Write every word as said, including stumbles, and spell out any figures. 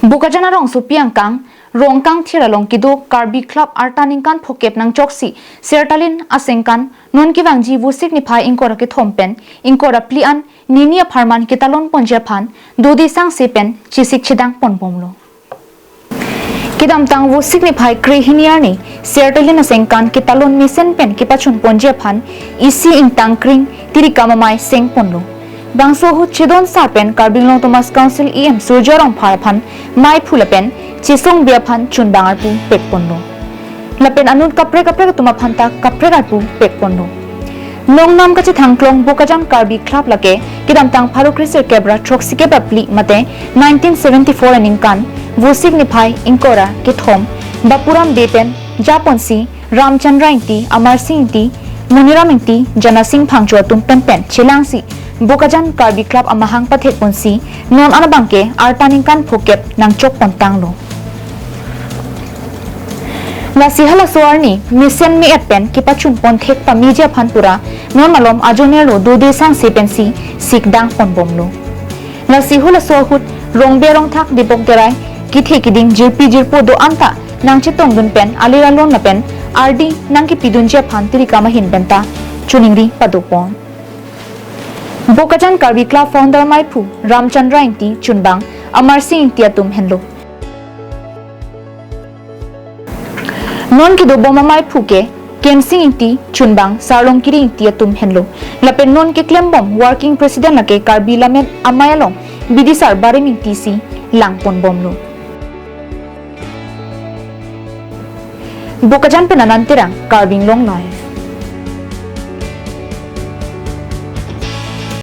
Bokajan arongsopi angkang Rongkangthir along kedo Karbi Club arta ningkan phokep nangchoksi Sertalin asengkan non kevangji Vosik niphai ingkoi ra kethom pen ingkoi ra phli an nini apharman ketalon ponji aphan dodi sangse pen chesik chedang ponbomlo. Kedamtang Vosik niphai krehini arni Sertalin asengkan ketalon mesen pen kepachun ponji aphan isi ingtang kring tirikam amei seng ponlo. Bangso ahut chedon sar pen Karbi Anglong Autonomous Council E M Surjya Rongphar aphan meiphu lapen chesongbi aphan chunbang arpu pek ponlo. Lapen anut kaprek kaprek atum aphan ta kaprek arpu pek ponlo. Longnam kachethang klong Bokajan Karbi Club lake kedamtang pharo kresirkep ra throksikep ra phli mate nineteen seventy-four aningkan Vosik niphai ingkoi ra kethom Bapuram Bey pen japonsi Ramchandra Ingti, Amarsing Ingti, Moniram Ingti, Janasing Phangcho atum pen pen chelangsi Bokajan Karbi Club amahang pathek ponsi non an abangke arta ningkan phokep nangchok pontanglo. Lasi halaso arni mesen me-et pen kepachun ponthek pameji aphan pura non malom ajonerlo dodi sangse pensi sikdang ponbomlo. Lasi halaso ahut Rongbe Rongthak Dipok Terai kethe keding jirpi jirpo do-an ta nangchetongdun pen alir alon lapen ardi nangkepidunji aphan tirikam ahin pen ta choningri padopon. Bokajan Karbi Club founder meiphu Ramchandra Ingti chunbang Amarsing Ingti atum henlo. Non kedobom ameiphu ke Kensing Ingti chunbang Sarlongkiri Ingti atum henlo. Lapen non keklembom working president lake Karbi Lammet Amei along bidisar Barim Ingti si langponbomlo. Bokajan pen Anand Terang, Karbi Anglong Live.